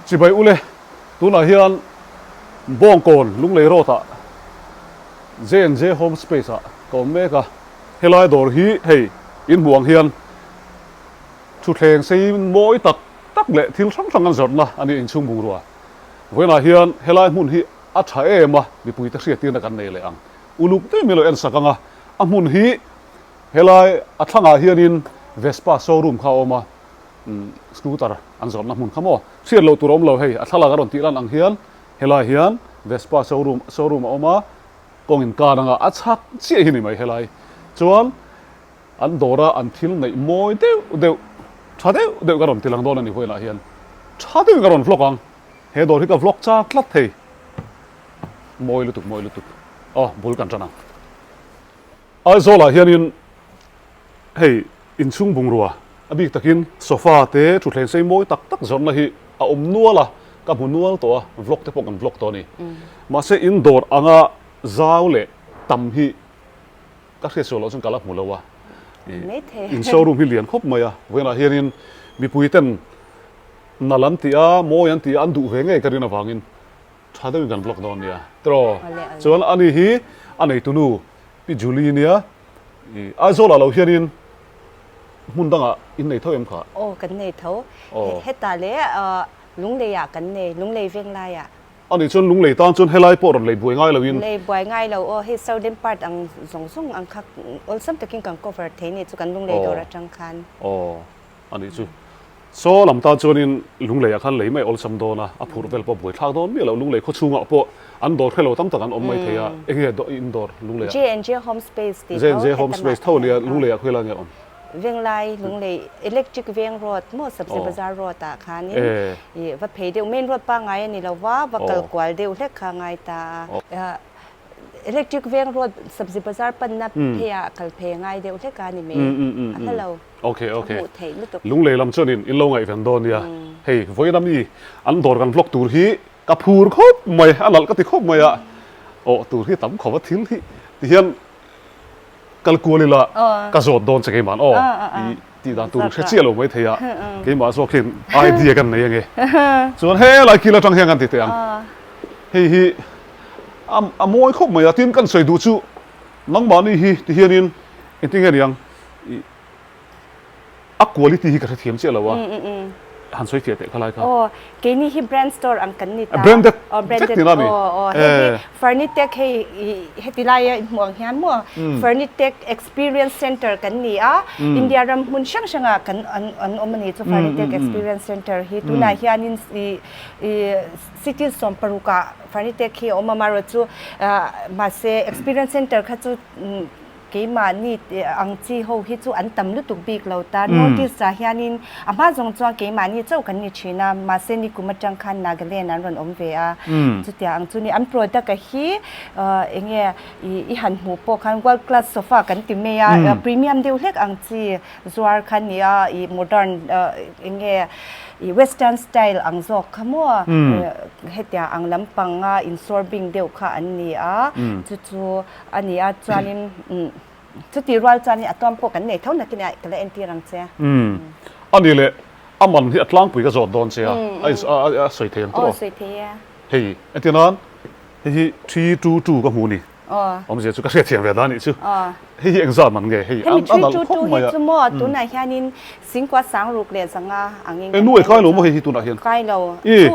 Chibai ule, tunah hian Bawngkawn Lunglei Road ah J&J Home Space ah ka awm mek a, helai dawr hi hei in hmuh ang hian thutthleng sei mawi tak tak leh thil hrang hrang an zawrhna a ni inchhung bungrua. Vawiinah hian helai hmun hi a tha em a, mipuite hriattirna kan nei leh ang. Uluk deuh mai lo en sak ang a, a hmun hi helai a thlangah hianin Vespa showroom kha a awm a, scooter an zawrhna hmun kha maw? Hriat loh tur a awm lo hei, a thlalak a rawn tih lan ang hian helai hian Vespa showroom showroom a awm a, kawng inkan anga a chhak chiah hi ni mai helai. Chuan an dawra an thil neih mawi deuh deuh, tha deuh deuh ka rawn ti lang dawn a ni vawiinah hian. Tha deuhin ka rawn vlog ang, he dawr hi ka vlog chak tlat thei. Mawi lutuk mawi lutuk, aw bul kan tan ang. Aizawlah hianin hei inchhung bungrua a bik takin sofa te thutthleng sei mawi tak tak zawrhna hi a awm nual a, ka hmu nual tawh a, vlog te pawh kan vlog tawh a ni. Mahse in dawr anga zau leh tam hi ka hriat sual loh chuan ka la hmu lo a, in showroom hi lian khawp mai a, vawiinah hianin mipui ten nal an tih a, mawi an tih a, an duh ve ngei ka rin avangin Tha deuhin kan vlog dawn nia tiraw. Chuan ani hi a neitunu Pi Julie nia i Aizawlah lo hianin hmun dangah in nei tho em kha? Aw kan nei tho. Hetah leh Lungleiah kan nei, Lunglei Venglaiah. Ani chuan Lunglei tan chuan helai pawh rawn lei buai ngai loin. Lei buai ngai lo aw, hei southern part ang zawng zawng ang kha awlsam takin kan cover thei ni chu kan Lunglei dawr atang khan. Aw. A nih chu. Saw lam tan chuanin Lungleiah khan lei mai awlsam dawn a, a phurh vel pawh buai thlak dawn miah lo. Lunglei khaw chhungah pawh an dawr hrelo tam tak an awm mai thei a. Eng nge in dawr Lungleiah? J&J Home Space tih tho J&J Home Space tho nia Lungleiah khawi lai nge awm? Venglai Lunglei Electric Veng Road maw Sabzi Bazar Road ah khanin i va phei deuh main road pangngai a ni lo va, va kal kual deuh hlek kha a ngai ta a. Electric Veng Road Sabzi Bazar panna pheiah kal phei a ngai deuh hlek a ni mai. A hla lo. Ok ok. Lunglei lam chuanin in lo ngaihven dawn nia. Hei vawiin ami an dawr kan vlog tur hi ka phur khawp mai, a nalh ka ti khawp mai a. Aw tur hi tam khawp a thil hi ti hian kal kual ila ka zawt dawn che keimah aw i tih dan tur hre chiah lo mai thei a. Keimah zawk hian idea kan nei ange. Chuan helai kil atang hian kan ti teh ang. Hei hi a mawi khawp mai a, tin kan sawi duh chu nangmahni hi ti hianin engtin nge niang i A quality hi ka hrethiam chiah lo a, han sawi fiah teh kha lai kha. Aw, keini hi brand store ang kan ni ta. Branded vek tina a mi? Aw, aw, hei hi Furnitech hei heti laia in hmuh ang hian maw Furnitech Experience Centre kan ni a, India ram hmun hrang hrangah kan an awm a ni chu Furnitech Experience Centre hi. Tunah hianin i city 16 ah Furnitech hi a awm a, amaherawhchu mahse Experience Centre kha chu Keimahni ang chi ho hi chu an tam lutuk bik lo ta. North East ah hianin a hma zawng chuan keimahni chauh kan ni thin a, mahse nikum atang khan Nagaland an rawn awm ve a. Chutiang ang chu ni. An product a hi eng nge i han hmuh pawh khan world class sofa kan ti mai a, premium deuh hlek ang chi zuar kha a ni a, i modern eng nge i western style ang zawk kha maw hetiang ang lampanga insawr bing deuh kha an ni a, chu chu A ni a, chuanin chutih rual chuanin a tuam pawh kan nei tho nakin a ka la entir ang che. Umm. A ni leh, a man hi a tlangpui ka zawt dawn che a, a sawi thei ang tawh. Aw, sawi thei e. Hei, entir nan, hei hi 322 ka hmu ni. Aw. Awmzia chu ka hriatthiam ve dan nih chu. Aw. Hei hi engzat man nge? Hei, a nalh khawp mai a. Hemi 322 hi chu maw, tunah hianin Singkua sang ruk leh zanga angin kan Enu e kai lo maw hei hi tunah hian? Kai lo. Chu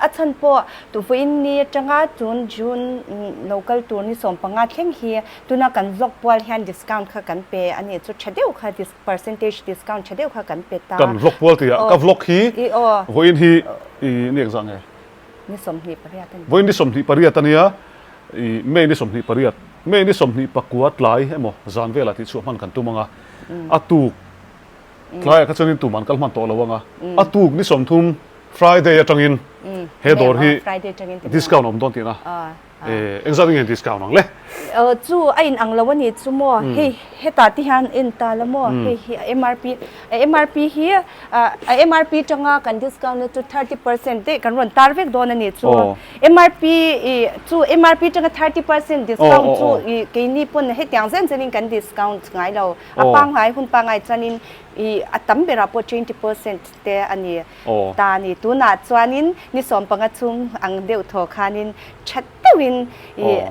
a chhan pawh tuvuin ni atanga tun June lo kal tur ni 15 thleng hi tuna kan vlog pual hian discount kha kan pe a nih chu tha deuh kha percentage discount tha deuh kha kan pe ta. Kan vlog pual tih ah ka vlog hi vawiin hi i ni engzah nge? Ni 28 a ni. Vawiin ni 28 a nia i May ni 28 May ni 24 tlai emaw zan velah tihchhuah hman kan tum ang a a tuk Tlaiah kha chuanin tum an kal hman tawh lo ang a, a tuk ni 30 Friday atangin. He dawr hi discount awm dawn tihna. Engzat nge discount ang le? Chu a in ang lo a ni chu maw? Hei hetah te hian en ta la maw? Hei hi a MRP a MRP hi a MRP tanga kan discount na chu 30% daih kan rawn tar vek dawn a ni chu. MRP i chu MRP tanga 30% discount chu i keini pawn hetiang zen zenin kan discount ngai lo. A pangngai hun pangngai chuanin i a tam berah pawh 20% te a ni. Ta a ni. Tunah chuanin ni 15 chhung ang deuh thaw khanin tha deuhin i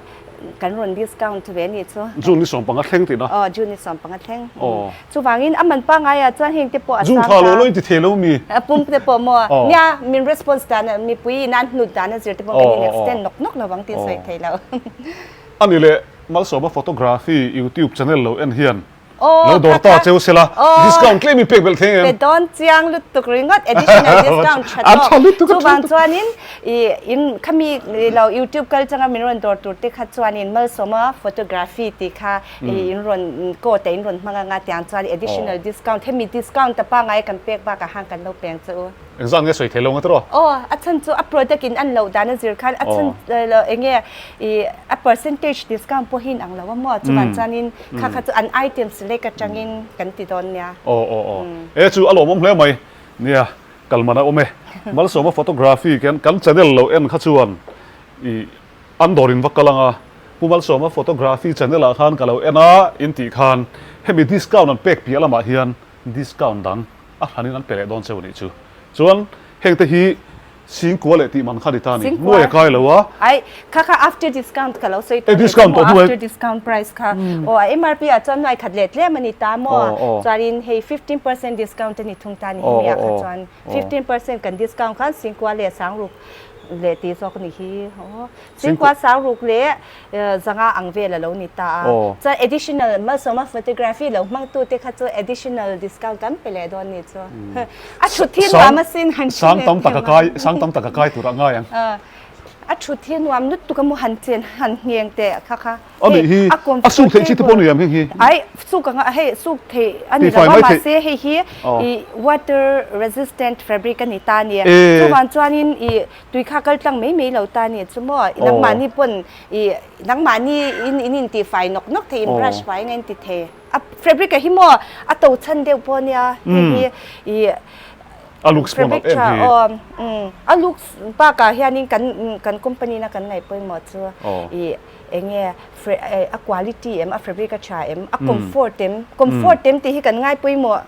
kan rawn discount ve a nih chu. June ni 15 thleng tihna? Aw, June ni 15 thleng. Chuvangin a man pangaiah chuan heng te pawh a sang ta. June tha lo lo in ti thei lo mi? A pum te pawh maw? Nia, min response dan a mipui in an hnut dan a zir te pawh kan in extend nawk nawk lovang tih sawi thei lo. A ni leh, Malsawma Photography YouTube channel lo en hian Lo dawr ta cheu sela, discount tlem i pek belh thei em? Pe dawn chiang lutuk ringawt additional discount tha tawk. Chuvang chuanin i in khami lo youtube kal changa min rawn dawr tur te kha chuanin Malsawma photography tih kha i in rawn code ah in rawn hmang anga tiang chuan additional discount hemi discount ta pangngai kan pek bakah khan kan lo peng che u. Engzat nge sawi thei lo nga tiraw? Aw, a chhan chu a product in an loh dan a zir khan a chhan lo eng nge i a percentage discount pawh hi in ang lo a maw? Chuvang chuanin kha kha chu an item select atangin kan ti dawn nia. Aw aw aw. E chu a lawmawm hle mai. Nia, kal man a awm e. Malsawma photography khian kan channel lo en kha chuan i an dawr in va kal ang a, Pu Malsawma photography channel ah khan ka lo en a in tih khan hemi discount an pek piah lamah hian discount dang a hranin an pe leh dawn cheu a nih chu. Chuan heng te hi singkua leh tih man kha ni ta a ni. Nuai a kai lo a. Ai, kha kha after discount ka lo sawi tawh leh chu maw, after discount price kha. Aw, a MRP ah chuan nuai khat leh tlem a ni ta maw? Chuanin hei 15% discount a ni thung ta a ni hemi ah kha chuan. 15% kan discount khan singkua leh sangruk leh tih zawk a ni hi. Aw. Singkua sangruk leh zanga ang vel a lo ni ta a. Chuan additional Malsawma photography lo hmangtute kha chu additional discount kan pe leh dawn ni chu. A thut hi nuam asin han hre Sang tam tak a kai, sang tam tak a kai tur a ngai ang. A thut hi nuam lutuk a mu han chen han ngheng teh kha kha. A nih hi, a suk theih chi te pawh ni em heng hi? Ai, suk anga hei suk theih a ni lo a, mahse hei hi i water resistant fabric a ni ta a ni. Chuvang chuanin i tui kha kal tlang mai mai lo ta a ni chu maw? Nangmahni pawn i nangmahni in in intihfai nawk nawk thei, in brush fai anga inti thei. A fabric a hi maw a to chhan deuh pawh nia hei hi i A looks pawh nalh em hi. Aw a looks bakah hianin kan kan company na kan ngaih pawimawh chu i eng nge a quality em, a fabric a tha em, a comfort em, comfort em tih hi kan ngai pawimawh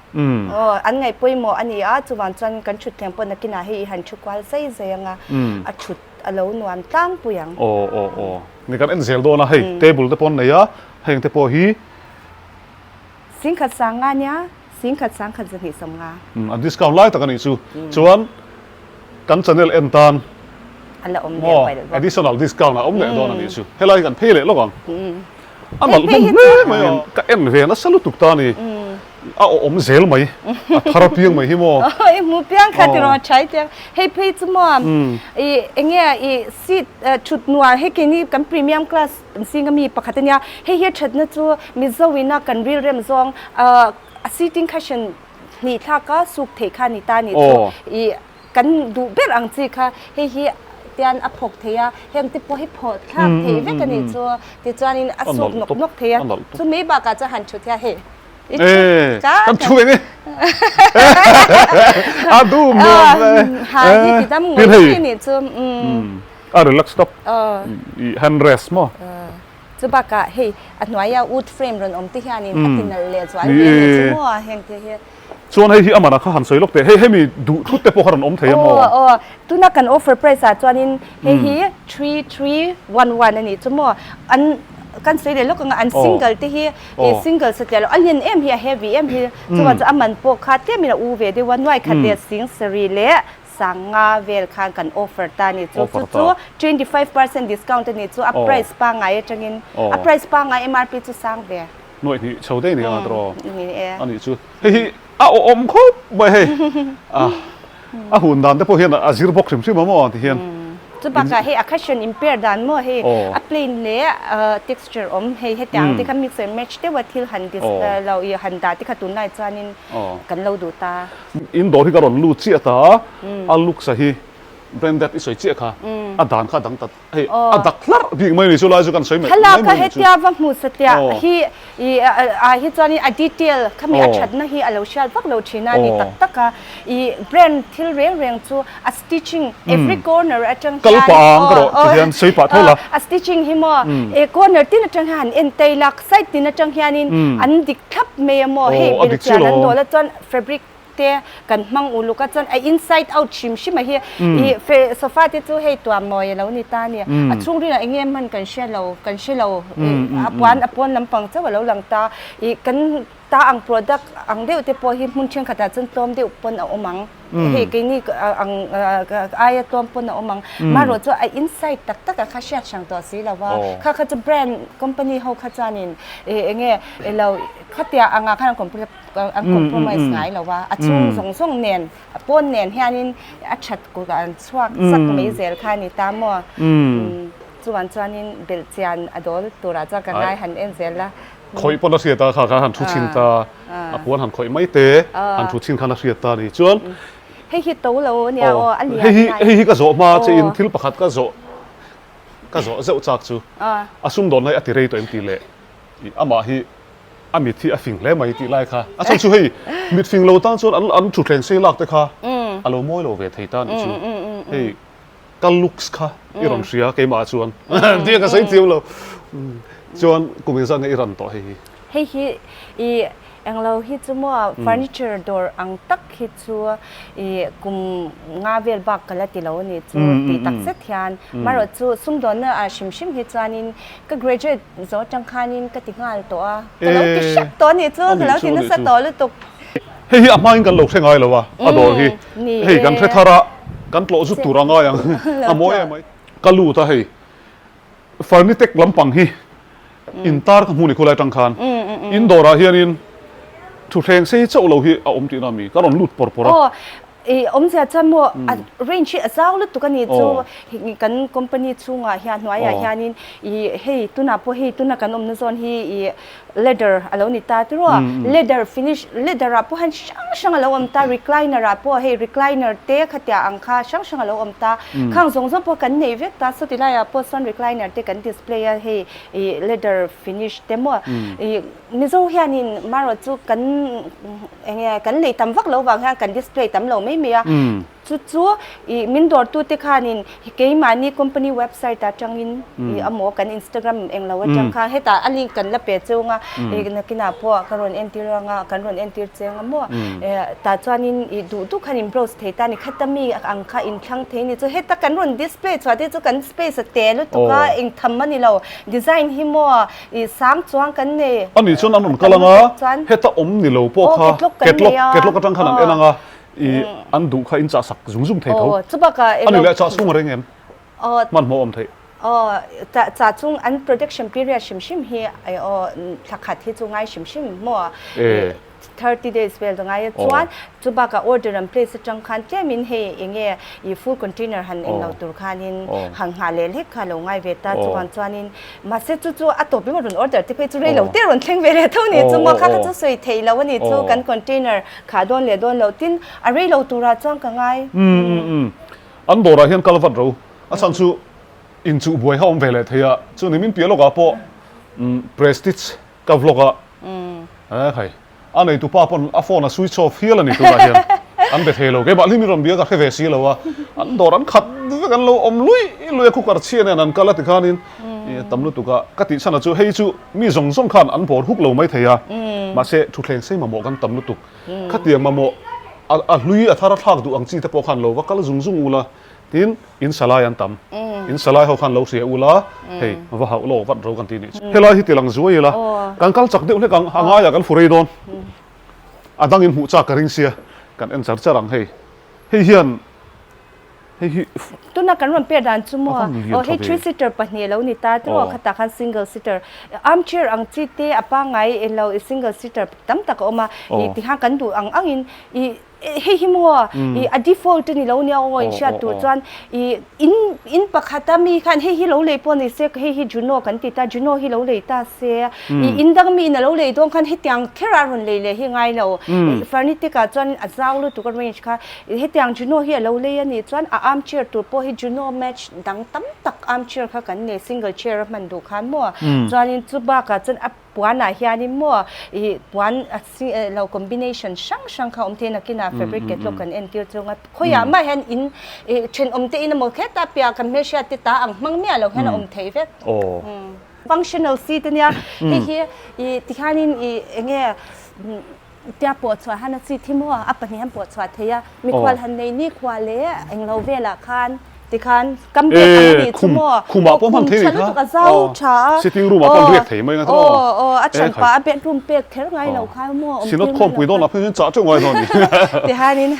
aw an ngaih pawimawh a ni a, chuvang chuan kan thutthleng pawh nakinah hei i han thu kual zai zai anga a thut a lo nuam tlangpui ang. Aw aw aw ni kan en zel dawn a hei table te pawh an nei a heng te pawh hi. Singkhat sang nga nia, singkhat sang khat zahnih sawm nga. A discount lai tak a nih chu. Chuan kan channel en tan A la awm leh pai leh bawk. Additional discount a awm leh dawn a nih chu. Helai hi kan phei leh lawk ang. A nalh hlawm hle mai a. Ka en ve nasa lutuk ta a ni. A awm zel mai. A thar apiang mai hi maw. I hmu piang kha tiraw a thai tiang. Hei phei chu maw i enge i seat thut nuar hei keini kan premium class Zinga mi pakhat a nia, hei hi a thatna chu Mizo ina kan rilrem zawng a seating cushion hnih thlak a suk theih kha a ni ta a nih chu i kan duh ber ang chi kha hei hi tian a phawk thei a, heng te pawh hi phawh thlak theih vek a nih chu tichuanin a suk nawk nawk thei a, chu mai bakah chuan han thut hian hei i thut ka kan thu eng e a dum nuam ha hi ti dam ngawih a nih chu. A relax tawp. I hand rest maw? Chu bakah hei a hnuaia wood frame rawn awm te hianin a ti nalh leh zual ve nih chu maw heng te hi. Chuan hei hi a manah kha han sawi lawk teh. Hei hemi duh thut te pawh kha rawn awm thei a maw? Aw aw tuna kan offer price ah chuanin hei hi 3311 a nih chu maw? An kan sawi leh lawk anga an single te hi single satliah loh a len em hi a heavy em hi chuvang chu a man pawh kha tlemin a u ve deuh a nuai khat leh sing sarih leh Sanga vel khan kan offer ta a ni chu. Chu chu 25% discount a ni chu a price pangngai atangin a price pangngai MRP chu sang ve. Nuaih hnih chho daih ni ang a tiraw? A nih chu. Hei hi a awhawm khawp mai hei. A hun dan te pawh hian a zir bawk hrim hrim a maw ti hian. Chu bakah hei a cushion in pair dan maw hei a plain leh texture awm hei hetiang te kha mix and match deuha thil han lo i han dah te kha tunlai chuanin kan lo duh ta. In dawr hi ka rawn lut chiah ta a, a looks a hi Branded i sawi chiah kha a dan kha a dang ta hei a dak hlarh bik mai ni chu lai chu kan sawi mai Thlalak kha hetia va hmu satliah hi i ah hi chuanin a detail khami a thatna hi a lo hriat vak lo thin a ni tak tak a i brand thil reng reng chu a stitching every corner atang hian kal pah ang ka rawh ti hian sawi pah tho la a stitching hi maw e corner tin atang hian han en tai la side tin atang hianin an dik thlap mai a maw hei belchian an dawl a chuan fabric te kan hmang uluk a chuan a inside out hrim hrim a hi ih sofa te chu hei tuam mawi a lo ni ta a ni a chhungrilah eng nge hman kan hria lo kan hre lo ih a puan a pawn lampang chauh a lo lang ta ih kan ta ang product ang deuh te pawh hi hmun thenkhatah chuan tlawm deuh pawn a awm ang hei keini ang aia tlawm pawn a awm ang marawh chu a inside tak tak ah kha hriat hrang tawh si lo va kha kha chu brand company ho kha chuanin ih eng nge ilo khatia angah khan an compromise ngai lo a, a chhung zawng zawng nen a pawn nen hianin a that kut ah an chhuak chak mai zel kha a ni ta maw? Chuan chuanin belh chian a dawl turah chuan ka ngai han en zel a. Khawih pawn a hriat a, kha khan han thu chhin ta, a puan han khawih mai te, han thu chhin khan a hriat ta a ni. Chuan Hei hi to lo a nia aw, a lian ngai. Hei hi ka zawh hma che in thil pakhat ka zawh ka zawh zeuh chak chu a sumdawn lai a ti rei tawh em tih leh amah hi a mit hi a fing hle mai tih lai kha a chhan chu hei mit fing lo tan chuan an an thutthleng sei lak te kha a lo mawi lo ve thei ta nih chu hei ka looks kha i rawn hria keimah chuan tia ka sawi thiam lo chuan kum engzat nge i ran tawh hei hi hei hi i Englo hi chu maw furniture dawr ang tak hi chu i kum nga vel bak ka la ti lo a ni chu tih tak zet hian marawh chu sumdawnna ah hrim hrim hi chuanin ka graduate zo atang khanin ka ti nghal tawh a ka lo ti hrep tawh a ni chu ka lo ti nasa tawh lutuk. Hei hi a hmain kan lo hre ngai lo a a dawr hi hei kan hre thar a kan tlawh zut tur a ngai ang a mawi em mai. Ka lut a hei Furnitech lampang hi intar ka hmu ni khulai atang khan in dawrah hianin thutthleng sei chauh lo hi a awm tihna a mi ka rawn lut pawr pawr a. Aw i awmzia chuan maw a range hi a zau lutuk a ni chu kan company chhungah hian hnuaiah hianin i hei tunah pawh hei tuna kan awmna zawn hi i Leather a lo ni ta tiraw a, leather finish leather ah pawh hian hrang hrang a lo awm ta, recliner ah pawh hei recliner te khatia ang kha hrang hrang a lo awm ta, khang zawng zawng pawh kan nei vek ta, sawti laiah pawh sawn recliner te kan display a hei ih leather finish te maw ih Mizo hianin marawh chu kan eng nge kan lei tam vak lo vang hian kan display tam lo mai mai a. Chu chu ih min dawrtute khanin keimahni company website atangin ih amaw kan Instagram englo atang khan hetah a link kan la pe cheu anga ih nakinah pawh ka rawn entir anga kan rawn entir cheng a maw eh tah chuanin ih duh duh khan in browse thei ta a ni khata mi ang kha in thlang thei a ni chu heta kan rawn display chhuah te chu kan space a te lutuk a engtham a ni lo design hi maw ih sang chuang kan nei A nih chuan an rawn kal anga heta awm ni lo pawh kha catalog catalog atang khan an en anga I an duh kha in chah sak zung zung thei tho. Aw, chubakah elo. Ani leh chah chhung a reng em? Aw. Hmanhmawh awm theih. Aw, chah chah chung an production period hrim hrim hi aw thla khat hi chu ngai hrim hrim maw? E. 30 days vel chu ngai a chuan chubakah order an place atang khan tlemin hei enge i full container han englo tur khanin han nghah leh hlek kha lo ngai ve ta chuvang chuanin Mahse chu chu a tawp ringawt rawn order te phei chu rei lo te rawn thleng ve leh tho ni chu maw kha kha chu sawi theih loh a ni chu kan container khah dawn leh dawn loh tin a rei lo turah chuan ka ngai. Umm an dawrah hian kal vat ro a chhan chu inchuh buai kha awm ve leh thei a chu ni min piah lawkah pawh prestige ka vlog a eh khai A neitu pa pawn a phone a switch off hial a ni tunah hian an be thei lo. Keimah hlim i rawn bia ka hre ve si lo a, an dawr an khat vek an lo awm luih luih a cooker chhia nen an kal a tikhanin tam lutuk a ka tih chhan a chu hei chu mi zawng zawng khan an bawr huk lo mai thei a mahse thutthleng sei mamawh kan tam lutuk khatiang mamawh a hlui a thar a thlak duh ang chi te pawh khan lo va kal zung zung ula tin In salai an tam. In salai ho khan lo hria ula, hei va hauh lawk vat ro kan ti nih chu. Helai hi tilang zuai ila, kan kal chak deuh hlek ang, a ngaiah kan fu rei dawn. A dangin hmuh chak ka ring sia, kan en char char ang hei. Hei hian hei hi. Tuna kan rawn pek dan chu maw, aw hei three seater pahnih a lo ni ta tiraw, khatah khan single seater, armchair ang chi te a pangngai ilo single seater tam tak a awm a, i tikhan kan duh ang angin i. Hei hi maw i a default a ni lo nia aw in hriat tur chuan i in in pakhata mi khan hei hi lo lei pawh ni se hei hi Juno kan ti ta Juno hi lo lei ta se i in dang mi in a lo lei dawn khan hetiang kher a rawn lei leh hi ngai lo furniture ah chuan a zau lutuk a range kha hetiang Juno hi a lo lei a nih chuan a armchair tur pawh hi Juno match dang tam tak armchair kha kan nei single chair a hman duh khan maw chuanin chu bakah chuan a Puanah hianin maw ih puan a si lo combination hrang hrang kha awm thei nakinah fabric catalog kan entir chunga khawiah mah hian in ih thenawm te in emaw heta piah kan hmelhriat te ta ang hmang miah lo hian a awm thei vek. Functional seat ania hei hi ih tikhianin ih enge tia pawh chhuah hian a seat hi maw a pahnih hian pawh chhuah thei a mikhual han nei nikhua leh englo velah khan Tikhan kam pek ang a nih chu maw? Khumah pawh hman thei ni kha. A zau tha a. Sitting room ah pawh riak thei mai nga tawh. Aw aw a thian pah a bedroom pek kher ngai lo kha maw awm tir mai lo kha. Sinawt khawmpui dawn ah phei chuan chah teuh ngai dawn ni. Tihanin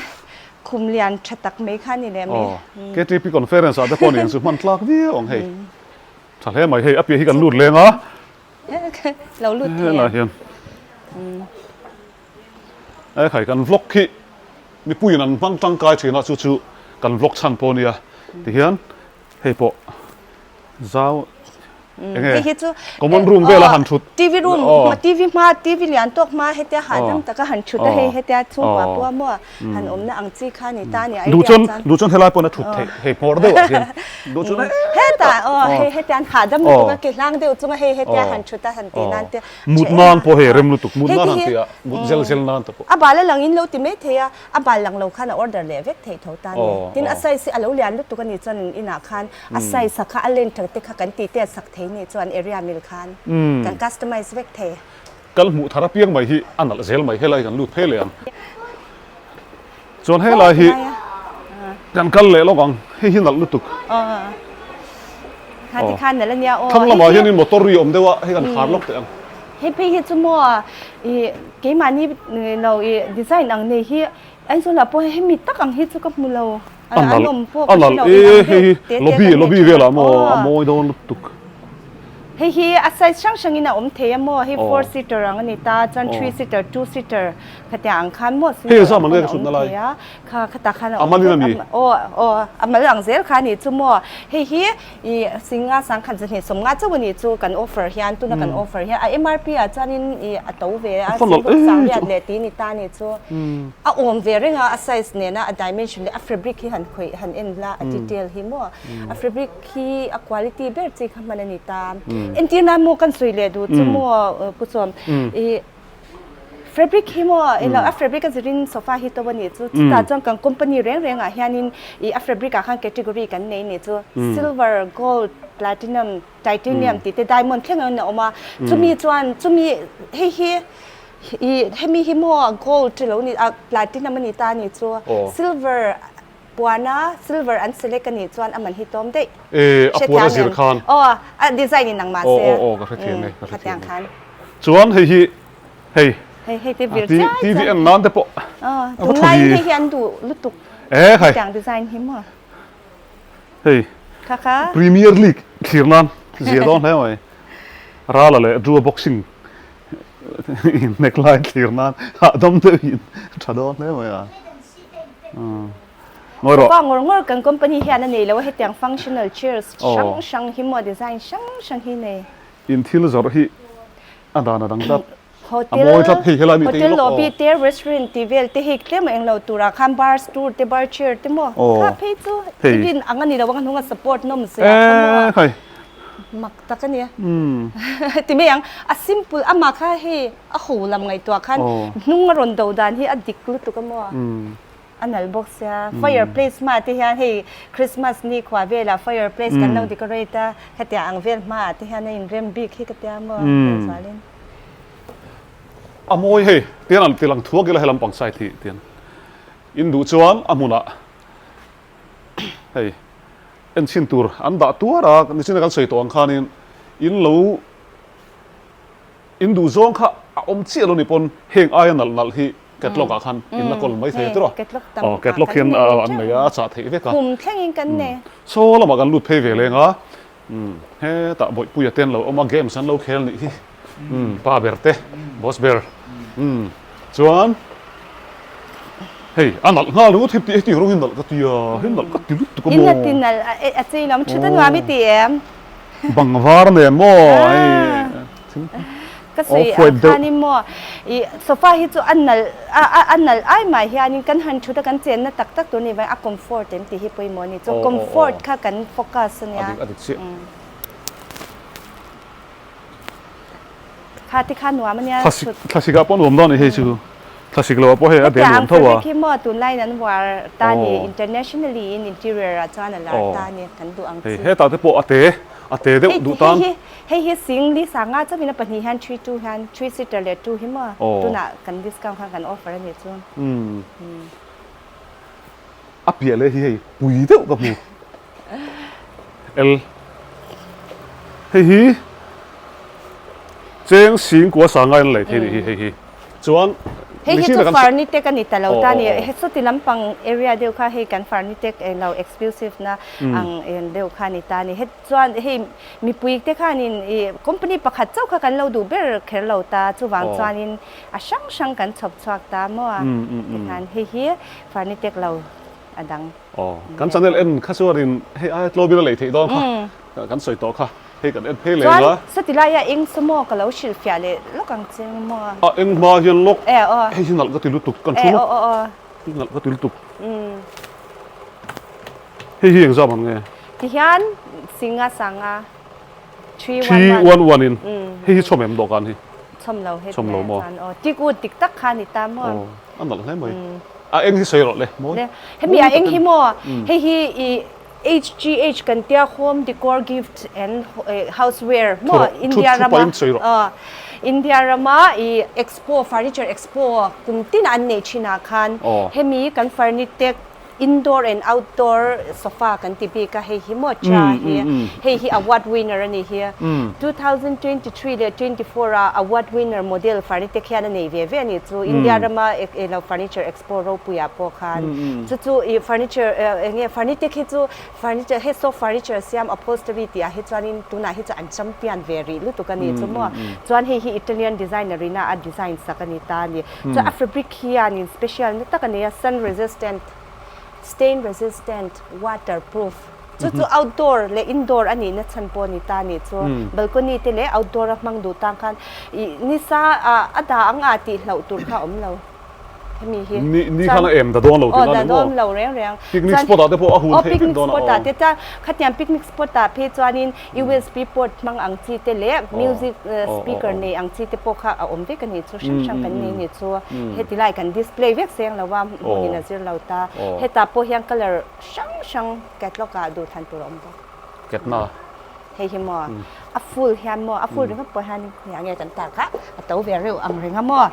khum lian tha tak mai kha ni leh mai. KTP conference ah te pawh nen chu hman tlak viau ang hei. Tha hle mai hei a piah hi kan lut leng a. Lo lut thei em? Helai hian. E khai kan vlog khi mipuiin an hmang tangkai thin a chu chu kan vlog chhan pawh a nia tihian hei pawh zau enge common room vela han thut TV room TV hma TV lian tawk hma hetia hahdam taka han thut a hei hetia chhungkua pawh maw han awmna ang chi kha ni ta ni idea chuan duh chuan helai pawhin a thut theih hei hmawr deuh ah hian duh chuan hetah aw hei hetia an hahdam lutuk a ke hlang deuh chunga hei hetia han thut a han tih nan te Mut nan pawh hei rem lutuk, mut nan han tih ah mut zel zel nan te pawh. A bal a lang in lo ti mai thei a, a bal lang lo khan a order leh vek theih tho ta ni. Tin a size hi a lo lian lutuk a nih chuan in inah khan a size a kha a length te kha kan tih te sak thei nih chuan area mil khan kan customize vek thei. Kal hmuh thar apiang mai hi a nalh zel mai, helai kan lut phei leh ang. Chuan helai hi kan kal leh lawk ang, hei hi nalh lutuk. Kha ti khan nalh ania aw. Thlang lamah hianin motor ri awm deuh a, hei kan khar lawk teh ang. Hei phei hi chu maw i keimahni lo i design ang nei hi Aizawl ah pawh hemi tak ang hi chu ka hmu lo. A nalh a nalh e hei hi lobby lobby velah maw a mawi dawn lutuk. Hei hi a size hrang hrangin a awm thei a maw hei four seater ang a ni ta chuan three seater two seater khatiang ang khan maw single ang pawn a awm thei a kha khatah khan a awm vek a aw aw a mal ang zel kha a nih chu maw hei hi ih singa sangkhat zahnih sawmnga chauh a nih chu kan offer hian tuna kan offer hian a MRP ah chuanin ih a to ve a single sangriat leh tih a ni ta a nih chu. A awm ve reng a, a size nena a dimension leh a fabric hi han khawih han en la a detail hi maw a fabric hi a quality ber chi kha hman a ni ta. Entir nan maw kan sawi leh duh chu maw Pu Chawm ih fabric hi maw ilo a fabric a zirin sofa hi to a nih chu chutah chuan kan company reng rengah hianin ih a fabric ah khan category kan nei nih chu silver, gold, platinum, titanium tih te diamond thleng in a awm a chumi chuan chumi hei hi Ih hemi hi maw gold lo ni a platinum a ni ta a ni chu silver puana silver an select a nih chuan a man hi tlawm daih. E a puan a zir khan. Aw a design in ang mahse. Aw aw ka hrethiam e ka hrethiam e. Chuan hei hi hei hei hei te vir chiai chiai. TV en nan te pawh. Aw tunlaiin hei hi an duh lutuk. E khai. Hetiang design hi maw. Hei Kha kha. Premier League thlir nan zia dawn hle mai. Rala leh Drew boxing Inhnek lai thlir nan hahdam deuh in tha dawn hle mai a. Ngawi rawh. Sofa ngawr ngawr kan company hian a nei lo a hetiang functional chairs hrang hrang hi maw design hrang hrang hi nei. In thil zawrh hi a dan a dang tlat. A mawi tlat hei helai mi te hi lawk aw. Hotel lobby te restaurant tih vel te hi tlem a englo turah khan bar stool te bar chair te maw kha phei chu i rin ang a ni lo ang a hnung a support nawm zia kha maw. Mak tak a nia. Ti mai ang, a simple amah kha hei a ho lam ngaihtuah khan hnung a rawn do dan hi a dik lutuk a maw? A nalh bawk sia. Fireplace hmaah te hian hei Christmas ni khua velah fireplace kan lo decorate a, hetiang ang vel hmaah te hian a inrem bik hi ka tia maw? Lehzualin. A mawi hei, tian an ti lang thuak ila helam pang side hi tian in duh chuan a hmunah hei. En chhin tur an dah tuar a, nichina kan sawi tawh ang khanin in lo in duh zawng kha a awm chiah lo ni pawn heng aia nalh nalh hi catalog ah khan in la kawl mai thei a tiraw? Aw catalog hian an nei a, a chah theih vek a. Kum thlengin kan nei. Saw lamah kan lut phei ve leng a, hetah Bawihpuia te an lo awm a, games an lo khel nih hi, pa ber te, boss ber, chuan. Hei a nalh nghal ringawt heti heti rawng hi nalh ka ti a, hei nalh ka ti lutuk a maw. In a ti nalh a chei lo, thut a nuam i ti em? Bang var nen maw hei. Ka sawi ang khanin maw i sofa hi chu a nalh a nalh ai mai hianin kan han thut a kan chenna tak tak tur ni vang a comfort em tih hi pawimawh a ni. Chu comfort kha kan focus a nia. A dik a dik chiah. Kha ti kha nuam a nia. Thlasik thlasik ah pawh nuam dawn a ni hei chu. Thlasik lo ah pawh hei a den nuam tho a. Hetiang fabric hi maw tunlaiin an uar ta a ni internationally in interior ah chuan a lar ta a ni kan duh ang chu. Hei hetah te pawh a te a te deuh duh tan. Hei hi hei hi sing li sanga chauhin a pahnih hian three two hian three seater leh two hi maw tunah kan discount khan kan offer a nih chu. A piah leh hi hei pui deuh ka hmu. L Hei hi cheng sing kua sanga in lei thei nih hi hei hi chuan Hei hi chu Farnitech a ni ta lo ta ni sawti lampang area deuh kha hei kan Farnitech eng lo exclusive na ang eng deuh kha ni ta ni het chuan hei mipui te khanin i company pakhat chauh kha kan lo duh ber kher lo ta chuvang chuanin a hrang hrang kan chhawp chhuak ta maw tikhan hei hi Farnitech lo a dang. Aw, kan channel en kha chuanin hei aia tlawmin a lei theih dawn kha kan sawi tawh kha, hei kan en phei leh anga. Chuan sawti laia eng saw maw ka lo hrilh fiah leh lawk ang che maw? A eng hma hian lawk, hei hi nalh ka ti lutuk, kan thu lawk, hi nalh ka ti lutuk. Hei hi engzam ang nge? Tihian singa sanga 3 1 1 in hei hi chhawm em dawhkan hi? Chhawm lo hei chhawm lo maw? Aw, tik u tik tak kha ni ta maw? Aw. A nalh hle mai. A eng hi sawi rawh le mawi. Hemi a eng hi maw? Hei hi i HGH kan tia Home Decor Gift and Houseware maw India rama India rama i Expo Furniture Expo kum tin an nei thin ah khan hemi kan Furnitech Indoor and outdoor sofa kan ti bik a, hei hi maw cha hi, hei hi award winner a ni hi. 2023 leh 24 ah award winner model Farnitech hian a nei ve ve a ni chu, India rama elo furniture expo ropuiah pawh khan. Chu chu i furniture eng nge Farnitech hi chu furniture hei soft furniture siam upholstery tih ah hi chuanin tunah hi chuan an champion ve rih lutuk a ni chu maw. Chuan hei hi Italian designer ina a design sak a ni ta a ni. Chuan a fabric hianin special na tak a nei a, sun resistant, stain resistant, waterproof. Chu chu outdoor leh indoor a nihna chhan pawh a ni ta a nih chu. Balcony te leh outdoor a hmang duh tan khan ih nisa ah a dah ang a tih hlauh tur kha a awm lo. Hemi hi. Ni ni khan a em da dawn lo tih na ni maw? Aw da dawn lo reng reng. Picnic spot ah te pawh a hun theih vek dawn a. Aw picnic spot ah te chuan khatiang picnic spot ah phei chuanin USB port hmang ang chi te leh music speaker nei ang chi te pawh kha a awm vek a nih chu, hrang hrang kan nei nih chu. Heti lai kan display vek seng lo a, hmunin a zir lo ta. Hetah pawh hian colour hrang hrang catalog ah duhthlan tur a awm bawk. Ketna. Hei hi maw a full hian maw a full ringawt pawh hian khawiah nge kan tar kha a to ve reuh ang reng a maw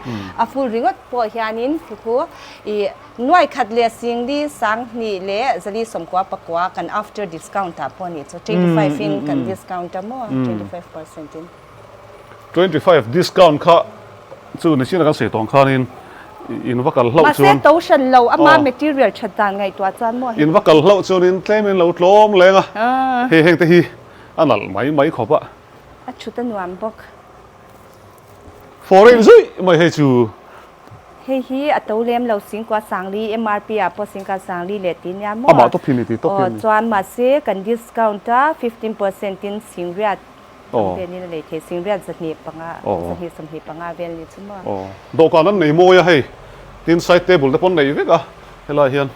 a full ringawt pawh hianin khi khu ih nuai khat leh singli sanghnih leh zali sawmkua pakua kan after discount ah pawh a nih chu 25 in kan discount a maw 25% in. 25 discount kha chu nichin a kan sawi tawng khanin in va kal hlauh chuan. Mahse to hran lo ama material that dan ngaihtuah chuan maw. In va kal hlauh chuanin tlemin lo tlawm leng a, hei heng te hi a nalh mai mai khawp a. A thut a nuam bawk. Foreign zui mai hei chu. Hei hi a to lem lo Singkua Sangli MRP ah pawh Singkua Sangli leh ti nia maw. Amah tawp hi ni ti tawp hi a ni. Aw chuan mahse kan discount a 15% in Singriat Ang venin a lei thei Singriat 205, 225 vel ni chu maw. Aw, dawhkan an nei mawi a hei, tin side table te pawh an nei vek a, helai hian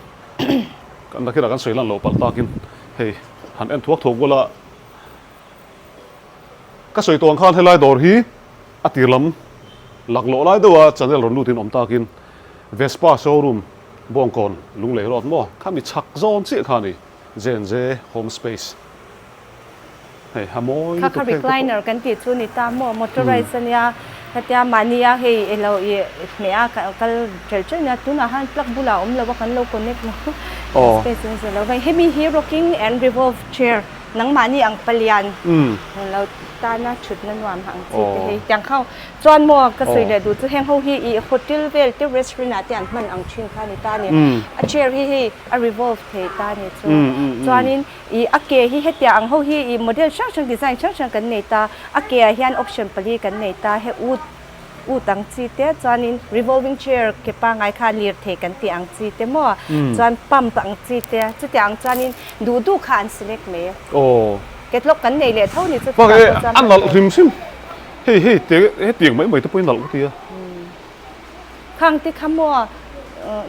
kan nakinah kan sawi lan loh palh takin hei han en thuak thuak bula ka sawi tawh ang khan helai dawr hi a tir lam laklawh lai deuha channel rawn lutin awm takin Vespa showroom Bawngkawn Lunglei Road maw khami chhak zawn chiah kha a ni J&J Home Space. Hei a mawi lutuk Kha kha recliner kan tih chu ni ta maw motorized a nia hetia mahnia hei elo i hmeh a kal ṭhelh ṭhelh nia tunah khan plug bulah a awm lo a kan lo connect lo space in zir lo hei hemi hi rocking and revolve chair nangmahni ang palian lo tana ṭhutna nuam ang chi te hei tiang kha Chuan maw ka sawi leh duh chu heng ho hi ih hotel vel te restaurant ah te an hman ang thin kha a ni ta a ni. A chair hi hei a revolve thei ta a ni chu. Chuanin ih a ke hi hetiang ang ho hi ih model hrang hrang design hrang hrang kan nei ta. A ke ah hian option pali kan nei ta. He wood Ut ang chi te chuanin revolving chair ke pangngai kha lirthei kan tih ang chi te maw chuan pump ang chi te chutiang ang chuanin duh duh kha an select mai. Aw. Catalog kan nei leh tho ni chu chutah pawh chuan a nalh hrim hrim hei hei te hetiang mai mai te pawhin nalh ka ti a. Khang te kha maw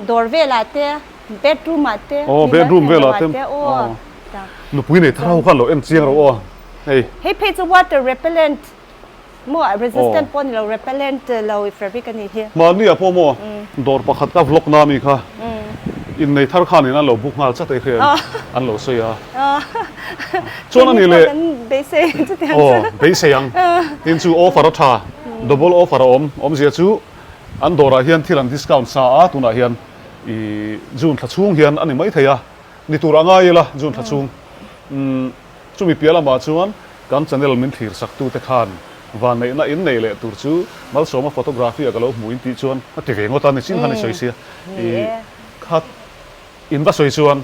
dawr velah te bedroom ah te Aw bedroom velah te aw nupui nei thar ho khan lo en chiang rawh aw hei. Hei phei chu water repellent Maw resistant pawh ni lo repellent lo fabric a nih hi. Mahni ah pawh maw dawr pakhat ka vlog na mi kha innei thar khan in an lo book nghal chat ei hriat an lo sawi a. Chuan a ni leh aw beisei ang tin chu offer a tha double offer a awm awmzia chu an dawrah hian thil an discount sa a tunah hian ih June thla chhung hian a ni maithei a ni tur a ngai ila June thla chhung chumi piah lamah chuan Kan channel min thlir sak tute khan vanneihna in nei leh tur chu Malsawma photography a ka lo hmu in tih chuan a ti ve ngawt a ni chin khan i sawi sia i kha in va sawi chuan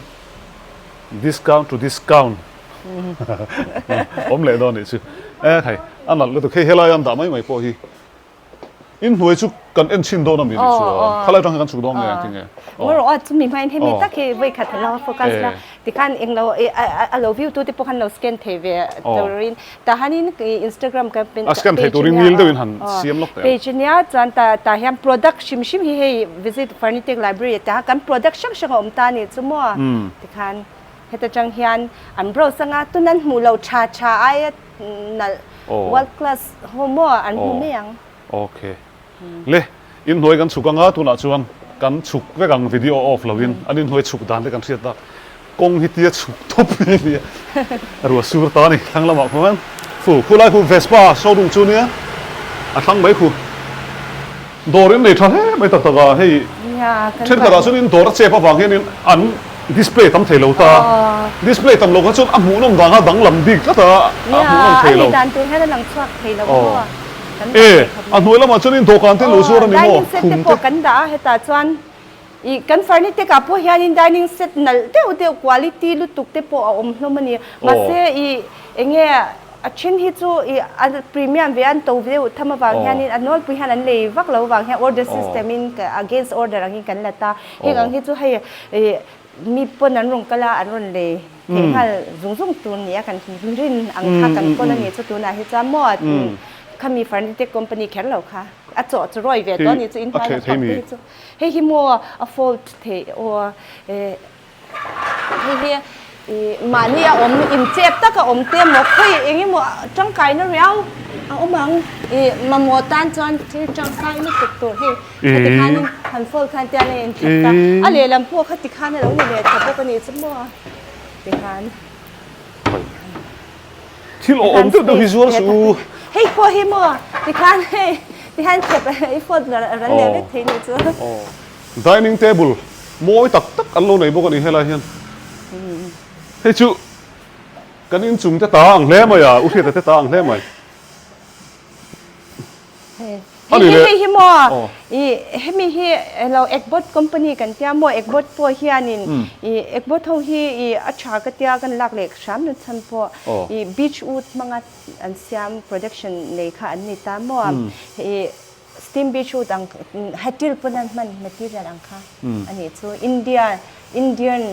discount to discount awm leh dawn nih chu e thei a nalh lutuk hei helai an dah mai mai pawh hi In hnuai chu kan en chhin dawn a mi nih chuan khalai atang hian kan chhuk dawn nge engtin nge? Ngaw rawh a chumi hmain hemi tak hi vawi khat a lo focus la tikhan englo a lo view tu te pawh khan lo scan thei ve turin tah hianin Instagram ka a scan thei turin ngil deuhin han siam lawk teh ang. Page ania chuan tah tah hian product hrim hrim hi hei visit Furnitech library tah kan product hrang hrang a awm ta nih chu maw tikhan heta tang hian an browse anga tun an hmuh loh tha tha aia nalh world class ho maw an hmu mai ang. Ok. Le, inhnuai kan chhuk anga tunah chuan kan chhuk vek ang video off loin an inhnuai chhuk dan te kan hriat tak kawng hi tia chhuk tawp mai a nia ruah sur ta a ni thlang lamah khuan fu khulai khu Vespa showroom chu nia a thlang mai khu dawr in nei tha hle mai tak tak a hei thenkhatah chuan in dawr a chep avang hianin an Display tam thei lo ta. Display tam lo kha chuan a hmuhnawm dan kha danglam bik tlat a, a hmuhnawm thei lo. Nia, a nih dan tur hian a lang chhuak thei lo maw? Kan dah thei khawp mai. A hnuai lamah chuan in dawhkan te lo zuar a ni maw? Dining set te pawh kan dah a, hetah chuan ih kan furniture ah pawh hianin dining set nalh deuh deuh quality lutuk te pawh a awm hlawm a ni. Mahse ih eng nge A then hi chu i a premium ve an to deuh tham avang hianin a nawlpui hian an lei vak lo avang hian order system in against order angin kan la ta. Heng ang hi chu hei ih mi pawn an rawn kal a an rawn lei theih nghal zung zung tur nia kan rin ang kha kan kawl a nih chu tunah hi chuan maw khami furniture company kher lo kha a chawh chu rawi ve tawh a nih chu inhnuai lampang te hi chu hei hi maw a fold theih aw Hei hi mahni a awm inchep tak a awm te maw khawi eng emaw tangkaina riau a awm ang ih mamawh tan chuan thil tangkai lutuk tur hei khati khanin han fold khan tian a inthlep ta a lehlam pawh khati khan a lo ni leh ta bawk a nih chu maw tikhan. Thil awm deuh deuh hi zuar suh u. Hei pawh hi maw tikhan hei tikhan thlep i fold ral leh vek thei nih chu. Dining table mawi tak tak an lo nei bawk a ni helai hian. Hei chu kan inchung te ta ang hle mai a, U Hriata te ta ang hle mai. A ni le. Hei hi maw i hemi hi elo Ekbot company kan tia maw Ekbot pawh hianin i Ekbot ho hi i a tha ka tia kan lak leh hram na chhan pawh i beach wood hmanga an siam production nei kha an ni ta maw i Steam beach wood ang hatil pawn an hman material ang kha a nih chu India Indian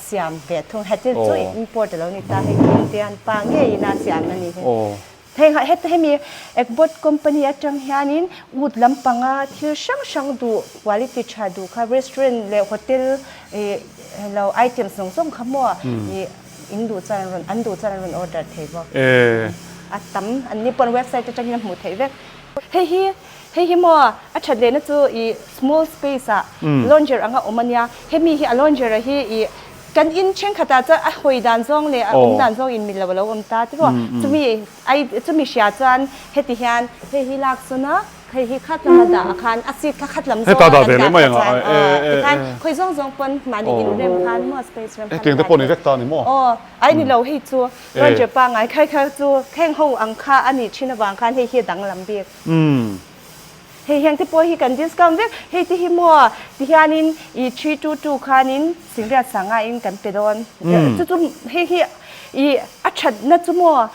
siam ve thung hatil chu import a lo ni ta hei chu Indian pa ngeiin a siam a ni hi. Hei heta hemi Ekbot company atang hianin wood lampanga thil hrang hrang duh quality tha duh kha restaurant leh hotel ih lo items zawng zawng kha maw ih in duh chuan an rawn an duh chuan an rawn order thei bawk. A tam an ni pawn website atangin a hmuh theih vek. Hei hi hei hi maw a that lehna chu ih small space ah lounger anga awm a nia hemi hi a lounger a hi ih kan in thenkhat ah chuan a hawi dan zawng leh a awm dan zawng in mil lo a lo awm ta tiraw chumi ai chumi hria chuan heti hian hei hi lak sawn a hei hi khat lama dah ah khan a seat kha khat lam zawng a kan dah kha chuan aw tikhan khawi zawng zawng pawn mahni in rem khan maw space rem khan a dah theih aw ai ni lo hei chu Ranger pangngai khai kha chu kheng ho ang kha a nih thin avang khan hei hi a danglam bik. Hei hiang te pawh hi kan discount vek. Hei te hi maw tihianin i 322 khanin singriat sanga in kan pe dawn. Chu chu hei hi i a thatna chu maw.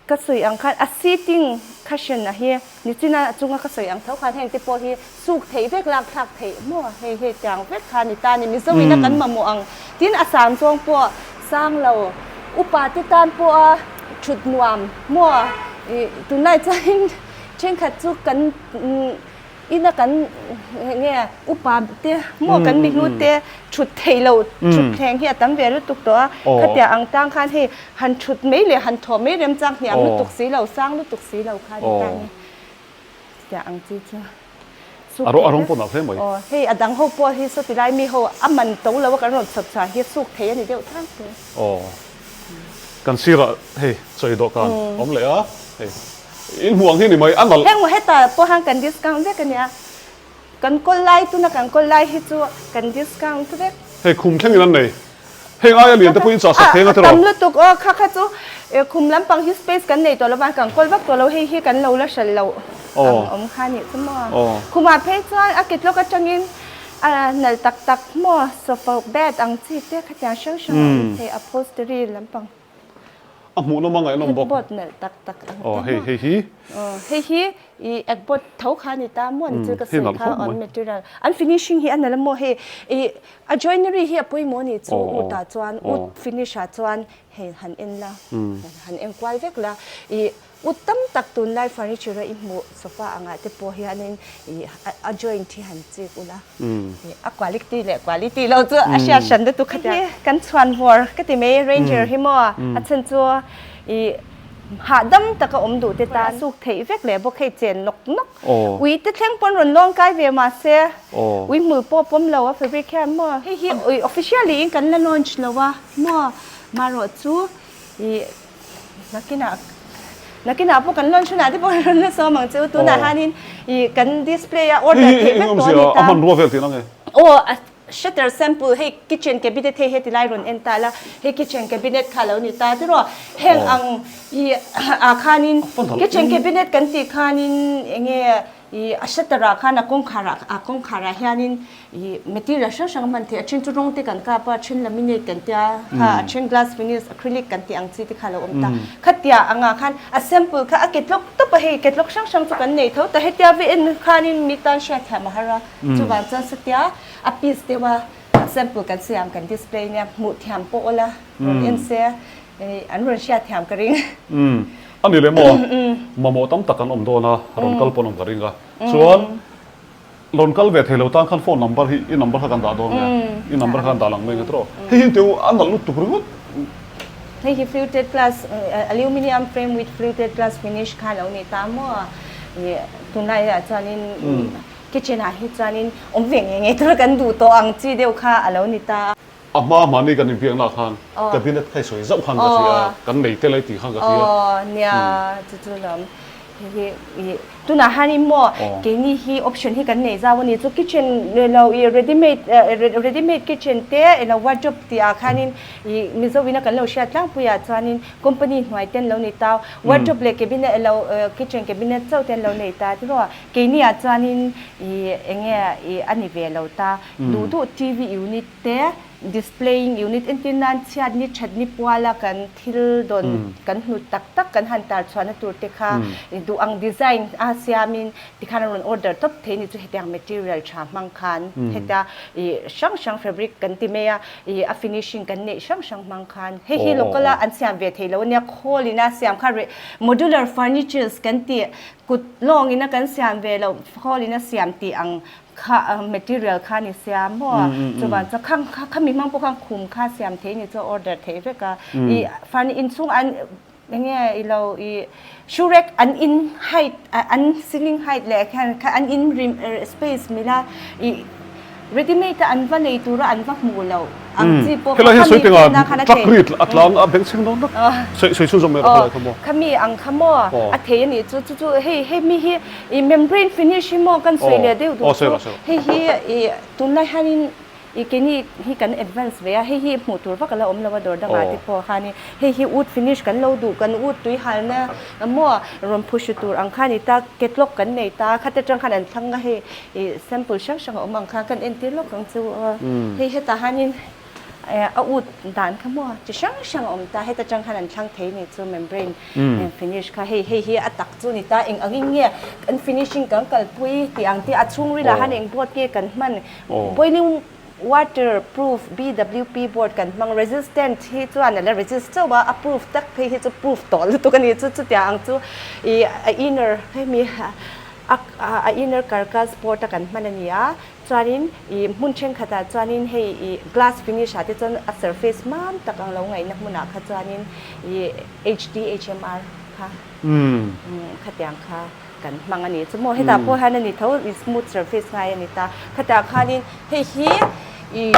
Ka sawi ang khan a seating cushion a hi nichina a chunga ka sawi ang tho khan heng te pawh hi suk theih vek lak thlak theih maw hei hei tiang vek kha ni ta a ni. Mizo ina kan mamawh ang tin a sang zawng pawh sang lo upa te tan pawha thut nuam maw ih tunlai chuanin thenkhat chu kan Ina kan nge upa te maw kan mihlu te thut theih loh thut thleng hi a tam ve lutuk tawh a, khatia ang tang khan hei han thut mai leh han thawh mai remchang hniam lutuk si lo, sang lutuk si lo kha ni ta ni. Chutia ang chi chu suk theih vek. Aw hei a dang ho pawh hi sawti lai mi ho a man to lo a kan rawn chhawp chhuah hi suk theih a ni deuh tlang pui. Aw kan sirah hei chawi dawhkan awm leh a hei. In hmuh ang hi ni mai, a nalh. Heng hetah pawh han kan discount vek a nia. Kan kawl lai, tuna kan kawl lai hi chu kan discount vek. Hei khum thlengin an nei. Heng aia lian te pawhin chah sak theng a tiraw? A tam lutuk aw, kha kha chu khum lampang hi space kan nei tawh lo va, kan kawl vak tawh lo, hei hi kan lo la hral loh ang awm kha nih chu maw. Khumah phei chuan a ketlawk atangin a nalh tak tak maw, sofa bed ang chi te khatiang hrang hrang a awm thei, upholstery lampang. A hmuhnawm a ngaihnawm bawk. Headboard nalh tak tak ang te maw. Hei hei hi. Hei hi i headboard tho kha a ni ta maw ni chu ka sawi kha on material. An finishing hi a nalh a maw hei i a joinery hi a pawimawh a ni chu wood ah chuan wood finish ah chuan hei han en la han en kual vek la i Ut tam tak tunlai furniture a i hmuh sofa angah te pawh hianin ih a joint hi han chik ula ih a quality leh quality lo chu a hriat hran lutuk kha tia. Kan chhuan vawr ka ti mai ranger hi maw a chhan chu ih hahdam taka awm duh te tan suk theih vek leh bawk hei chen nawk nawk ui te thleng pawn rawn lawng kai ve mahse ui hmul pawh pawm lo a fabric hian maw hei hi officially in kan la launch lo a maw marawh chu ih Nakinah nakinah pawh kan launch hunah te pawh rawn la sawm ang che u tunah hianin ih kan display a order theih vek tawh a ni ta. A hmanrua vel tihna nge? Aw a shutter sample hei kitchen cabinet hei heti lai rawn en ta la hei kitchen cabinet kha lo ni ta tiraw heng ang ih ah khanin kitchen cabinet kan tih khanin enge Ih a shutter ah khan a kawngkhar ah a kawngkhar ah hianin ih material hrang hrang a hman theih a then chu rawng te kan kap a a then laminate kan tia kha a then glass finish acrylic kan tih ang chi te kha a lo awm ta khatia angah khan a sample kha a ketlawk tawp a hei ketlawk hrang hrang chu kan nei tho ta hetia ve en khanin mi tan hriat thiam a har a chuvang chuan satia a piece deuh a sample kan siam kan display nia hmuh thiam pawh awla rawn en se An rawn hriat thiam ka ring. Umm a ni leh maw? Mamawh tam tak an awm dawn a, rawn kal pawn awm ka ring a. Chuan rawn kal ve thei lo tan khan phone number hi i number kha kan dah dawn nge? I number kha kan dah lang mai nge tawh. Hei hi teu a nalh lutuk ringawt. Hei hi fluted glass aluminium frame with fluted glass finish kha lo ni ta maw? Tunlai ah chuanin kitchen ah hi chuanin awm ve ngei ngei tur kan duh tawh ang chi deuh kha a lo ni ta. A hma mahni kan inbiakna khan cabinet kha i sawi zauh khan ka hria a, kan nei tel ai tih khan ka hria. Aw nia chu chu lawm hei hi tunah hianin maw keini hi option hi kan nei zau a ni chu kitchen lo i ready made ready made kitchen te elo wardrobe tih ah khanin i Mizo ina kan lo hriat tlangpui ah chuanin company hnuai te an lo nei ta wardrobe leh cabinet elo kitchen cabinet chauh te an lo nei ta tiraw keini ah chuanin i enge i a ni ve lo ta Duh duh TV unit te, displaying unit entir nan chhiat ni that ni puala kan thil dawn kan hnut tak tak kan han tar chhuahna tur te kha duh ang design a siamin tikhan a rawn order tawp thei ni chu hetiang material tha hmang khan heta ih hrang hrang fabric kan ti mai a ih a finishing kan neih hrang hrang hmang khan hei hi local a an siam ve thei lo ania khawl ina siam kha modular furnitures kan tih kut lawngin a kan siam ve loh khawl ina siam tih ang Kha material kha ni sia maw chuvan chu khang kha khami hmang pawh khan khum kha siam thei ni chu order thei vek a i fani inchhung an enge i lo i shoe rack an in height an ceiling height leh khan kha an in rim space mila i ready made a an va nei tura an va hmuh loh ang chi pawh kha khami tihna khan a thei truck rit a tlang a beng chheng dawn tak sawi sawi chhunzawm mai rawh khalai kha maw khami ang kha maw a thei a nih chu chu chu hei hei mi hi I membrane finish hi maw kan sawi leh deuh duh chu hei hi i tunlai hianin i keini hi kan advance ve a, hei hi hmuh tur vak a la awm lo a dawr dangah te pawh khanin hei hi wood finish kan lo duh kan wood tui halna maw rawn phuhru tur ang kha a ni ta, catalog kan nei ta khata tang khan an thlang a hei i sample hrang hrang a awm ang kha kan entir lawk ang chu aw hei hetah hianin. A ut dan kha maw chi hrang hrang a awm ta, heta tang khan an thlang thei ni chu membrane finish kha hei hei hi a tak chu ni ta, eng angin nge kan finishing kan kalpui tih ang te a chhungril ah han eng board nge kan hman boiling water proof BWP board kan hmang resistant hi chuan a la resist chauh a, a proof tak phei hi chu proof tawh lutuk a ni chu chutiang ang chu ih a inner hemi a inner carcass board a kan hman a ni a. Chuanin ih hmun thenkhatah chuanin hei ih glass finish ah te chuan a surface mam tak ang lo ngaihna hmunah kha chuanin ih HDHMR kha khatiang kha kan hmang a ni. Chu maw hetah pawh hian a ni tho ih smooth surface ngai a ni ta. Khatah khanin hei hi ih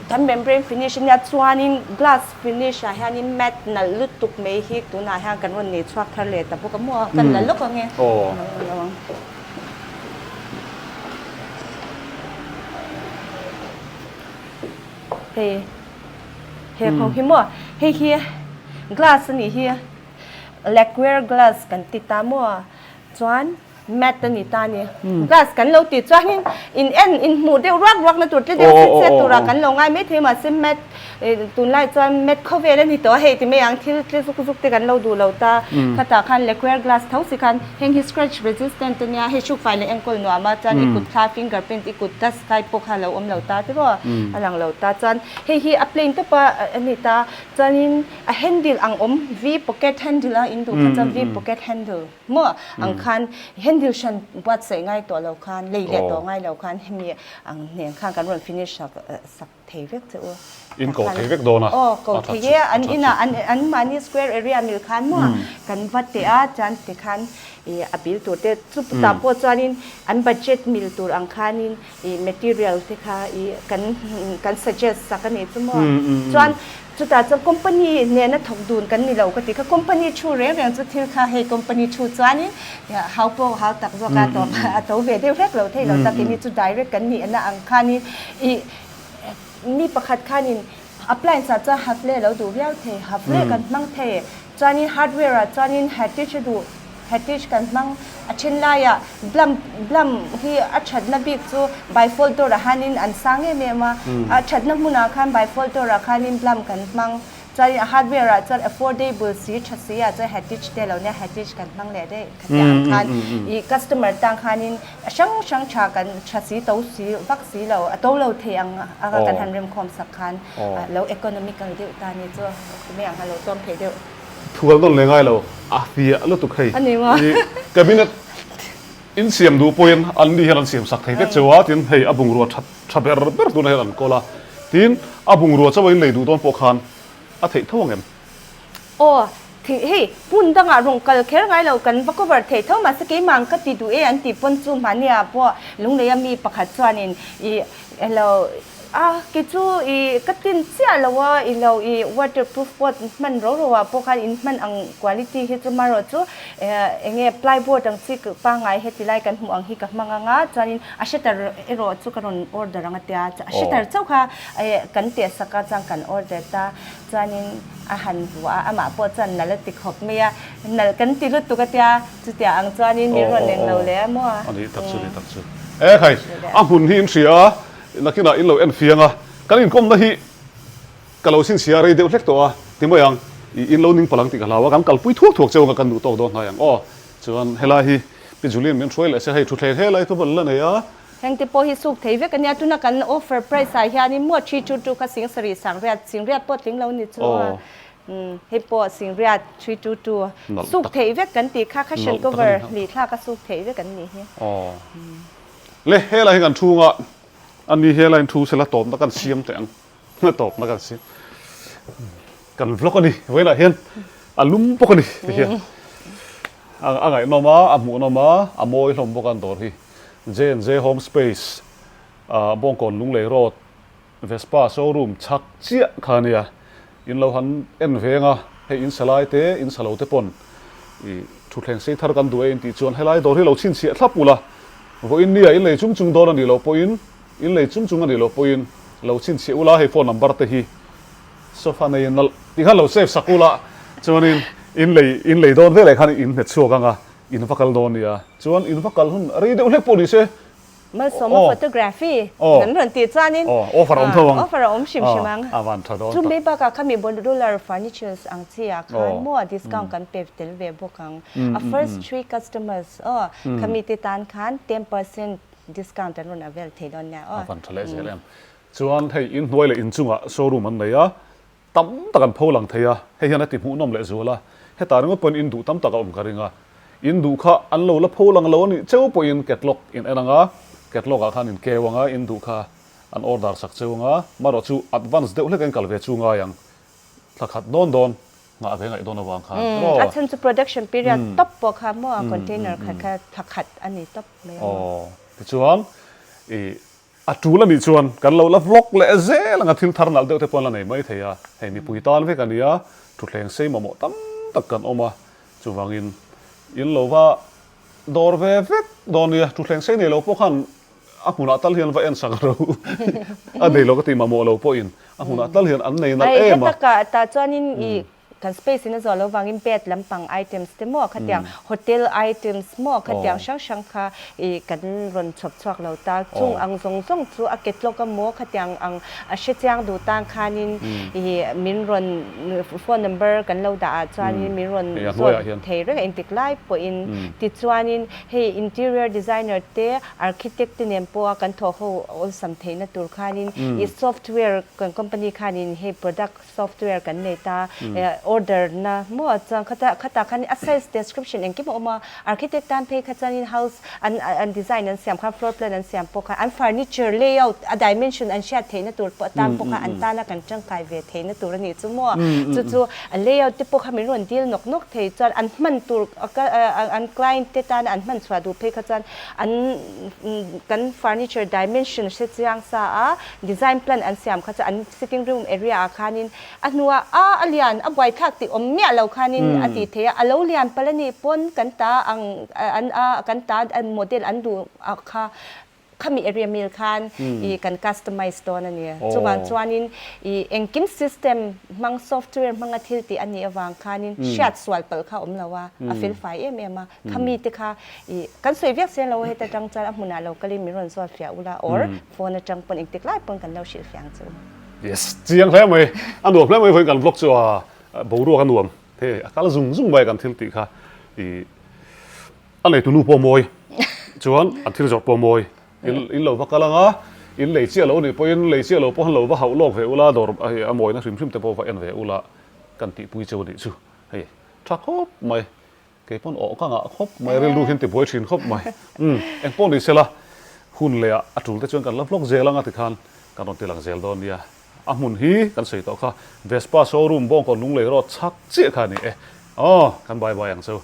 kan membrane finish a nia chuanin glass finish ah hianin matte nalh lutuk mai hi tunah hian kan rawn nei chhuak thar leh ta bawk a maw kan la lawk ang e. Hei he ho hi maw hei hi glass a nih hi lacquer glass kan ti ta maw chuan mat a ni ta a ni glass kan lo tih chuanin in en in hmuh deuh ruak ruak na tur tle deuh chhet chhet turah kan lo ngai maithei mahse mat Tunlai chuan mat khawvel a ni tawh a, hei ti mai ang thil tle zuk zuk te kan lo duh lo ta. Khatah khan lacquer glass tho si khan heng hi scratch resistant a nia, hei hrukfai leh enkawl nuam a, chuan i kut thla finger print i kut dust kai pawh kha a lo awm lo ta tiraw, a lang lo ta. Chuan hei hi a plain tawp a a ni ta, chuanin a handle ang awm V pocket handle a in duh kha chuan V pocket handle maw ang khan handle hran buatsaih ngai tawh lo khan lei leh tawh ngai lo khan hemi ang nen khan kan rawn finish sak thei vek che u. In ko thei vek dawn a. Aw ko thei e, an inah an an mahni square area mil khan maw kan va teh a chuan tikhan ih a bil tur te chu tah pawh chuanin an budget mil tur ang khanin ih material te kha ih kan kan suggest sak a nih chu maw. Chuan chutah chuan company nena thawk dun kan ni lo ka ti kha company thu reng reng chu thil kha hei company thu chuanin hau pawh hau tak zawk a tawp a to ve deuh hlek lo thei lo takin hi chu direct kan nih na ang khanin ih Mi pakhat khanin appliance ah chuan Hafle lo duh viau thei, Hafle kan hmang thei. Chuanin hardware ah chuanin Hatich a duh, Hatich kan hmang. A then laiah Blum, Blum hi a thatna bik chu bifold door ah hianin an sang em em a, a thatna hmunah khan bifold door ah khanin Blum kan hmang. Chuanin a hardware ah chuan affordable si tha si ah chuan Hatich te lo nia Hatich kan hmang leh daih khatiang ang khan ih customer tang khanin a hrang hrang tha kan tha si to si vak si lo a to lo thei ang a kan han remkhawm sak khan lo economical deuh ta ni chu mai ang a lo tlawm thei deuh. Thual nawn leh ngai lo a fiah lutuk hei. A ni maw? Cabinet in siam duh pawhin an ni hian an siam sak thei vek cheu a tin hei a bungrua tha Tha ber ber tunah hian an kawl a, tin a bungrua chauh a inlei duh dawn pawh khan a theih tho ang em? Aw, thing hei hmun dangah rawn kal kher ngai lo kan va cover theih tho mahse keimah ka ti duh e an tih pawn chu mahnia pawh Lungleia mi pakhat chuanin ih elo a kei chu ih ka tin chiah lo a ih lo ih waterproof board hman ro ro ah pawh khan in hman ang quality hi chu marawh chu eng nge plyboard ang chi pangngai heti lai kan hmuh ang hi ka hmang ang a chuanin A shutter erawh chu ka rawn order ang a tia, a shutter chauh kha kan teh sak a chuan kan order ta, chuanin a han vuah a, amah pawh chuan nalh a ti khawp mai a, nalh kan ti lutuk a tia, chutia ang chuanin min rawn eng lo leh a maw? A ni tak chu, ni tak chu. E khai, a hmun hi in hria a, nakinah in lo en fiang a, kan inkawmna hi ka lo chhinchhiah rei deuh hlek tawh a, ti mai ang, i in lo ning palh ang tih ka hlau a, kan kalpui thuak thuak cheu ang a, kan duh tawk dawn hnai ang aw. Chuan helai hi Pi Julian min hruai leh se hei thutthleng helai thu bal la nei a. Heng te pawh hi suk thei vek a nia, tuna kan offer price ah hianin maw 322 kha 70 sangriat, singriat pawh tling lo ni chu a, hei pawh singriat 322 suk thei vek kan tih kha, cushion cover hlih thlak a suk thei vek an nih hi. Aw. Le helai hi kan chhunga a ni helai in thu sela tawpna kan siam teh ang. A tawpna kan siam. Kan vlog a ni vawiinah hian a lum bawk a ni ti hian. A ngaihnawm a, a hmuhnawm a, a mawi hlawm bawk a an dawr hi. J&J Home Space, Bawngkawn Lunglei Road, Vespa showroom chhak chiah kha a nia. In lo han en veng a, hei in sa lai te, in sa lo te pawn i thutthleng sei thar kan duh e in tih chuan helai dawr hi lo chhinchhiah thlap ula, vawiin nia in lei chung chung dawn a nih loh pawhin, in lei chung chung a nih loh pawhin lo chhinchhiah ula, hei phone number te hi Sofa nei nalh tih khan lo save sak ula chuanin in lei in lei dawn veleh khan in hmet chhuak ang a, in va kal dawn nia. Chuan in va kal hun rei deuh hlek pawh ni se. Malsawma photography kan rawn tih chuanin offer a awm tho ang. Offer a awm hrim hrim ang. A van tha dawn tak. Chumi bakah khami modular furnitures ang chi ah khan maw discount kan pe tel ve bawk ang. A first three customers aw khami te tan khan 10% discount an rawn avail thei dawn nia aw. A van tha leh zel em. Chuan hei inhnuai leh inchungah showroom an nei a, tam tak an pho lang thei a, hei hian a ti hmuhnawm leh zual a, hetah ringawt pawhin in duh tam tak a awm ka ring a, in duh kha an lo la pho lang lo a nih cheu pawhin catalog in en ang a, catalog ah khan in keu ang a, in duh kha an order sak cheu ang a, marawh chu advance deuh hlek a in kal ve chu ngai ang, thla khat dawn dawn nghah ve ngaih dawn avang khan maw. A chhan chu production period tawp pawh kha maw container khat kha thla khat a ni tawp mai a maw. Aw, tichuan i A tul a nih chuan kan lo la vlog leh zel ang a, thil thar nalh deuh te pawh an la nei mai thei a, hei mipui tan vek a nia, thutthleng sei mamawh tam tak kan awm a, chuvangin in lo va dawr ve vek dawn nia, thutthleng sei nei lo pawh khan a hmunah tal hian va en sak ro a nei lo ka tih mamawh lo pawhin a hmunah tal hian an nei nalh em a. Hei hetakah tah chuanin i Kan space in a zawh lo vangin bed lampang items te maw khatiang hotel items maw khatiang hrang hrang kha ih kan rawn chhawp chhuak lo ta. Chung ang zawng zawng chu a catalog a maw khatiang ang a hre chiang duh tan khanin ih min rawn phone number kan lo dah ah chuanin min rawn zawt thei reng a engtik lai pawhin. Tichuanin hei interior designer te architect te nen pawha kan thawh ho awlsam theihna tur khanin ih software kan company khanin hei product Software kan nei ta, order na maw chuan khata khatah khan a size description engkim a awm a, architect tan phei kha chuanin house an an design an siam khan floor plan an siam pawh khan an furniture layout a dimension an hriat theihna tur pawh atan pawh khan an tana kan tangkai ve theihna tur a nih chu maw. Chu chu a layout te pawh kha min rawn deal nawk nawk thei chuan an hman tur an client te tana an hman chhuah duh phei kha chuan an kan furniture dimension hre chiang sa a design plan an siam kha chu an Sitting room area ah khanin a hnuah a a lian a buaithlak tih awm miah lo khanin a tih theih a, a lo lian palh a nih pawn kan ta ang an a kan ta model an duh ah kha khami area mil khan ih kan customize dawn a ni. Chuvang chuanin ih engkim system hmang software hmanga thil tih a nih avang khanin hriat sual palh kha awm lo a, a fel fai em em a. Khami te kha ih kan sawi viak zel lo a heta tang chuan a hmunah lo kalin min rawn zawt fiah ula or phone atang pawn engtik lai pawn kan lo hrilh fiah ang che u. Yes, chiang hle mai. A nuam hle mai vawiin kan vlog chu a boruak a nuam. Hei a kal zung zung mai kan thil tih kha ih a neitu nu pawh mawi chuan an thil zawrh pawh mawi. In in lo va kal ang a, in lei chiah lo nih pawhin lei chiah lo pawh lo va hauh lawk ve ula dawr hei a mawina hrim hrim te pawh va en ve ula kan tihpui cheu nih chu. Hei tha khawp mai. Kei pawn awh ka ngah khawp mai, rilru hian ti buai thin khawp mai. Umm, eng pawh ni sela, hun leh ah a tul te chuan kan la vlog zel ang a tikhan kan rawn ti lang zel dawn nia. A hmun hi kan sawi tawh kha, Vespa showroom Bawngkawn Lunglei Road chhak chiah kha a ni e. Aw, kan bye bye ang chu.